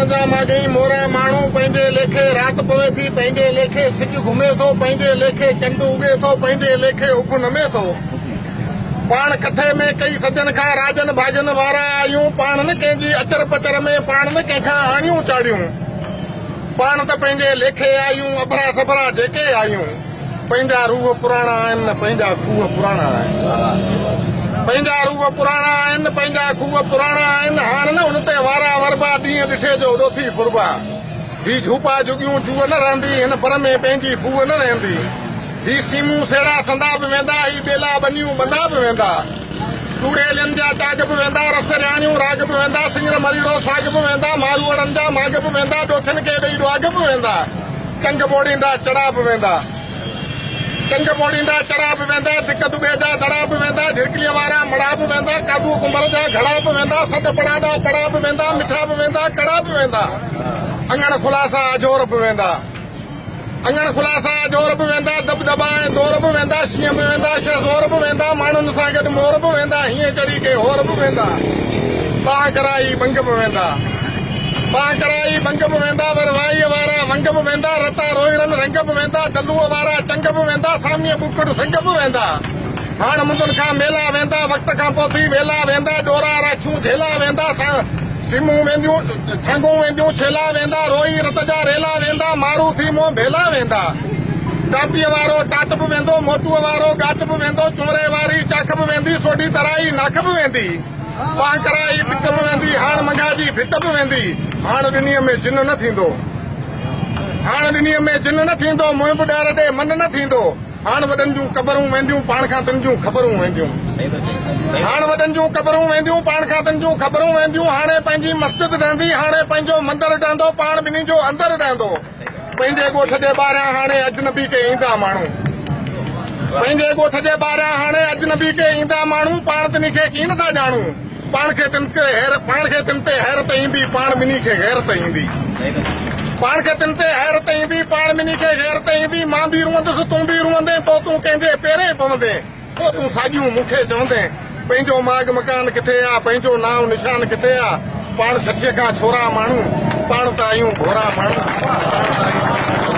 من جا ماڳهين مورا ماڻهو، پنهنجي ليکي رات پوي ٿي، پنهنجي ليکي سج گهمي ٿو، پنهنجي ليکي چنڊ اڳي ٿو، پنهنجي ليکي اڀ نمي ٿو. پاڻ ڪٺي ۾ ڪئي صدين کان راڄن ڀاڄن وارا آهيون، پاڻ نه ڪنهن جي اچر پچر ۾ پاڻ نه ڪنهن کان آڻيون چاڙهيون. پاڻ ته پنهنجي ليکي آهيون، اڀرا سڀرا جيڪي آهيون. پنهنجا روح پراڻا آهن، پنهنجا کوهه پراڻا آهن. پنهنجا روح پراڻا آهن، پنهنجا کوهه پراڻا آهن. هاڻ نه ان تي وارا وربا، ڏينهن ڏٺي جو ڏوٿي ڦربا. هي جهوپا جهڳيون جوء نه رهندي، هن بر ۾ پنهنجي ڦوهه نه رهندي. هي سيمون سيڙا سندا به ويندا، هي ٻيلا ٻنيون ٻندا به ويندا. چوڙيلين جا چاڳ به ويندا، رس رياڻيون راڳ به ويندا، سڱر مريڙو ساڳ به ويندا، ماروئڙن جا ماڳ به ويندا، ڏوٿين کي ڏئي ڏواڳ به ويندا، چنگ ٻوڙيندا چڙا به ويندا. چنگ ٻوڙيندا چڙا به ويندا، دڪ دٻي جا دڙا به ويندا، جهرڪيء وارا مڙها به ويندا، قادوء ڪنڀر جا گهڙا به ويندا، سڏ پڙاڏا پڙا به ويندا، مٺا به ويندا، ڪڙا به ويندا، اڱڻ خلاصا اجهور به ويندا. اڱڻ خلاصا اجهور به ويندا، دٻ دٻا ۽ دور به ويندا، شينهن به ويندا، شهزور به ويندا، ماڻهن سان گڏ مور به ويندا، هينئين چڙهي ڪي هور به ويندا، ٻانهن ڪرائي ٻنگ به ويندا، ٻانهن ڪرائي ٻنگ به ويندا، ور وائيء وارا ونگ به ويندا، رتا روهيڙن رنگ به ويندا، دلوء وارا چنگ به ويندا، ساميء ٻوڪڙ سنگ به ويندا، هاڻ مندن کان ميلا ويندا، وقت کان پوء ٿي ويلا ويندا، ڏورا راڇون جهيلا ويندا، سيمون وينديون، ڇانگون وينديون، ڇيلا ويندا، روئي رت جا ريلا ويندا، مارو ٿي منهن ڀيلا ويندا. ٽاپيء وارو ٽاٽ به ويندو، موٽوء وارو ڳاٽ به ويندو، چونري واري چاک به ويندي، سوڍي ترائي ناک به ويندي، پانهه ڪرائي پٽ به ويندي، هاڻ منگها جي ڀٽ به ويندي، هاڻ ڏنيء ۾ جن نه ٿيندو. هاڻ ڏنيء ۾ جن نه ٿيندو، منهن به ڏهر ڏي من نه ٿيندو. هاڻ وڏن جون قبرون وينديون، پاڻ کان تن جون خبرون وينديون. هاڻ وڏن جون قبرون وينديون، پاڻ کان تن جون خبرون وينديون. هاڻي پنهنجي مسجد ڊهندي، هاڻي پنهنجو مندر ڊهندو، پاڻ ٻنهي جو اندر ڊهندو. پنهنجي ڳوٺ جي ٻاهريان هاڻي اجنبي ڪي ايندا ماڻهو. پنهنجي ڳوٺ جي ٻاهريان هاڻي اجنبي ڪي ايندا ماڻهو، پاڻ تنهي کي ڪين ٿا ڄاڻون. پاڻ کي تن تي حير پاڻ کي تن تي حيرت ايندي، پاڻ ٻنهي کي غيرت ايندي. پاڻ کي تن تي حيرت ايندي، پاڻ ٻنهي کي غيرت ايندي. مان به روئندس، تون به روئندين، پوء تون ڪنهن جي پيرين پوندين، پوء تون ساڳيون مون کي چوندين. پنهنجو ماڳ مڪان ڪٿي آ، پنهنجو نانء نشان ڪٿي آ، پاڻ ڇٺيء کان ڇورا ماڻهو، پاڻ ته آهيون ڀورا ماڻهو، پاڻ ته آهيون.